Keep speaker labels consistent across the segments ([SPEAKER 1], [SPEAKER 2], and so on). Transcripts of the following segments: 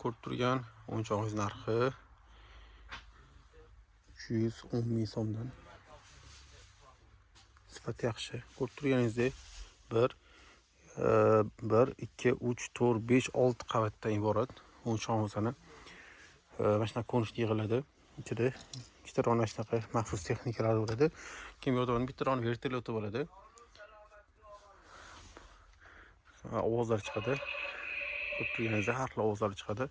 [SPEAKER 1] Ko'rib turgan o'yinchog'ingiz narxi 310 ming so'mdan. Sifati yaxshi. Ko'rib turganingizdek 1 1 2 3 4 5 6 qavatdan iborat o'yinchog'imizni. Mana shunaqa ko'rinishda yig'iladi. Ichida ikkita mana shunaqa maxsus texnikalar bo'ladi. Keyin bu yoqda bitta vertolyoti bo'ladi. Ovozlar chiqadi. Ko'rib turganingizdek har xil ovozlar chiqadi.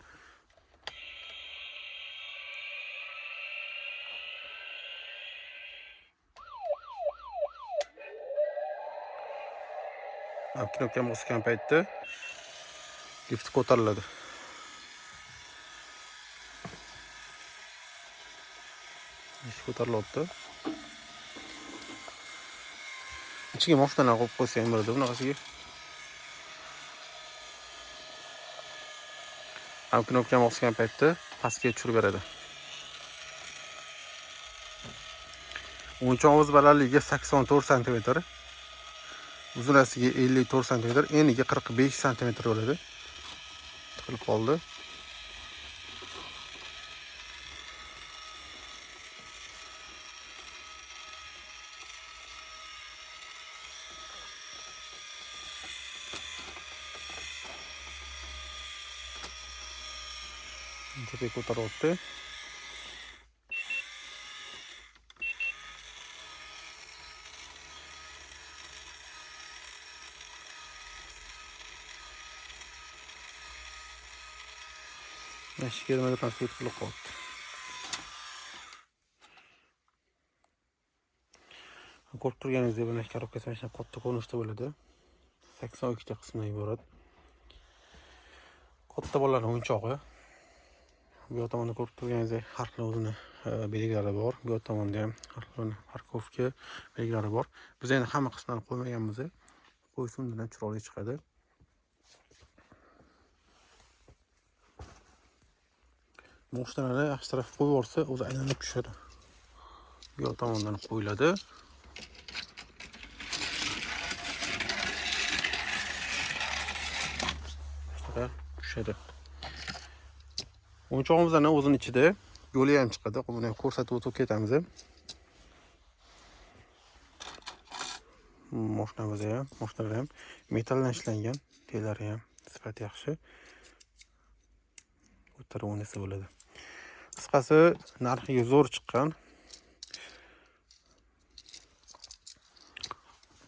[SPEAKER 1] Knopkani bosgan paytda lift ko'tariladi. Lift ko'tarilyapti. Ichiga mashinalar qo'yib qo'ysa ham bo'ladi bunaqasiga. Ham knopkani bosgan paytda pastga tushirib beradi. O'yinchog'imiz balandligi 84 santimetr. Uzunasiga 54 santimetr, eniga 45 santimetr bo'ladi. Tiqilib qoldi. Tepaga ko'taryapti. Mana shu yerda qilib qo'yibdi. Ko'rib turganingizdek mana korobkasi mana shunaqa katta ko'rinishda bo'ladi. 82 ta qismdan iborat. Katta bolalarning o'yinchog'i. Bu yoq tomonda ko'rib turganingizdek har xil o'zini belgilari bor. Bu yoq tomonda ham har xil parkovka belgilari bor. Biz endi hamma qismlarni qo'ymaganmiz. Qo'ysa undan ham chiroyli chiqadi. Moshinalarni yaxshi tarafga qo'yib yuborsa, o'zi aylanib tushadi. Bu yoq tomondan qo'yiladi. Shunaqa tushadi. O'yinchog'imizning o'zini ichida yo'li ham chiqadi. Buni ham ko'rsatib o'tib ketamiz. Mashinamiz ham, mashinalar ham metalldan ishlangan, tellari ham sifati yaxshi. O'tirib o'ynasa bo'ladi. Qisqasi narxiga zo'r chiqqan.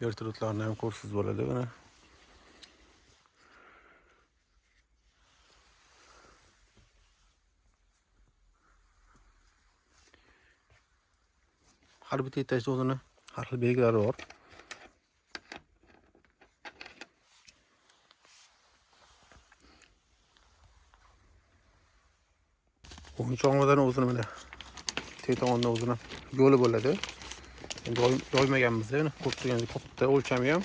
[SPEAKER 1] Vertolyotlarni ham ko'rsiz bo'ladi buni. Har bitta etajda o'zini har xil belgilari bor. O'yinchog'imizdan o'zini mana tek tomonda o'zini yo'li bo'ladi. Endi yoymaganmiz, mana ko'rib turganingizdek katta o'lchami ham.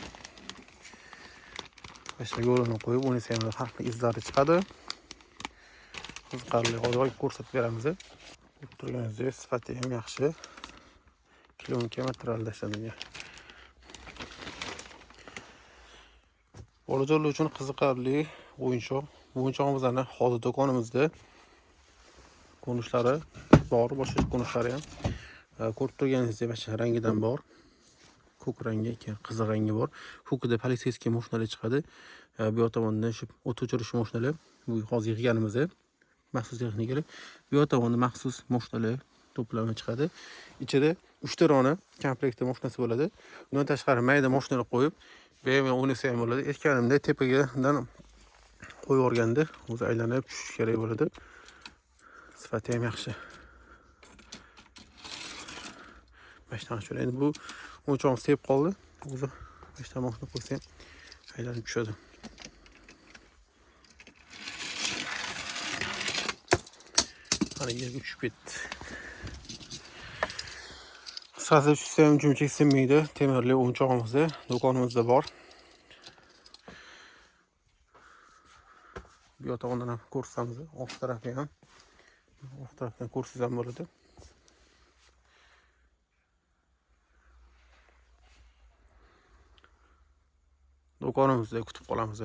[SPEAKER 1] Mana shu yo'lini qo'yib, o'ynasa ham har xil izlari chiqadi. Qiziqarli hozir ko'rsatib beramiz. Ko'rib turganingizdek sifati ham yaxshi. Plyonka materialda ishlangan. Bolajonlar uchun qiziqarli o'yinchoq. Bu o'yinchog'imizni hozir do'konimizda ko'rinishlari bor, boshqa ko'rinishlari ham. Ko'rib turganingizdek mana shu rangidan bor. Ko'k rangi, keyin qizil rangi bor. Ko'kida politseyskiy mashinalar chiqadi. Bu yoq tomonda shu o't o'chirish mashinalar, bu hozir yig'ganimiz maxsus texnikalar. Bu yoq tomonda maxsus mashinalar to'plami chiqadi. Ichida 3 ta rona komplektda mashinasi bo'ladi. Undan tashqari mayda mashinalar qo'yib, bemalol o'ynasa ham bo'ladi. Aytganimdek tepaga qo'yib yuborganda o'zi aylanib tushish kerak bo'ladi. Sifati ham yaxshi. Mana shunaqa chiroyli. Endi bu o'yinchog'imiz tepib qoldi. O'zi mana shunaqa mashina qo'ysa ham aylanib tushadi. Mana yerga tushib ketdi. Qisqasi tushsa ham chumchak sinmaydi. Temirli o'yinchog'imiz do'konimizda bor. Bu yoq tomondan ham ko'rsamiz, oq tarafi ham. Oq tarafdan ko'rsangiz ham bo'ladi. Do'konimizda kutib qolamiz.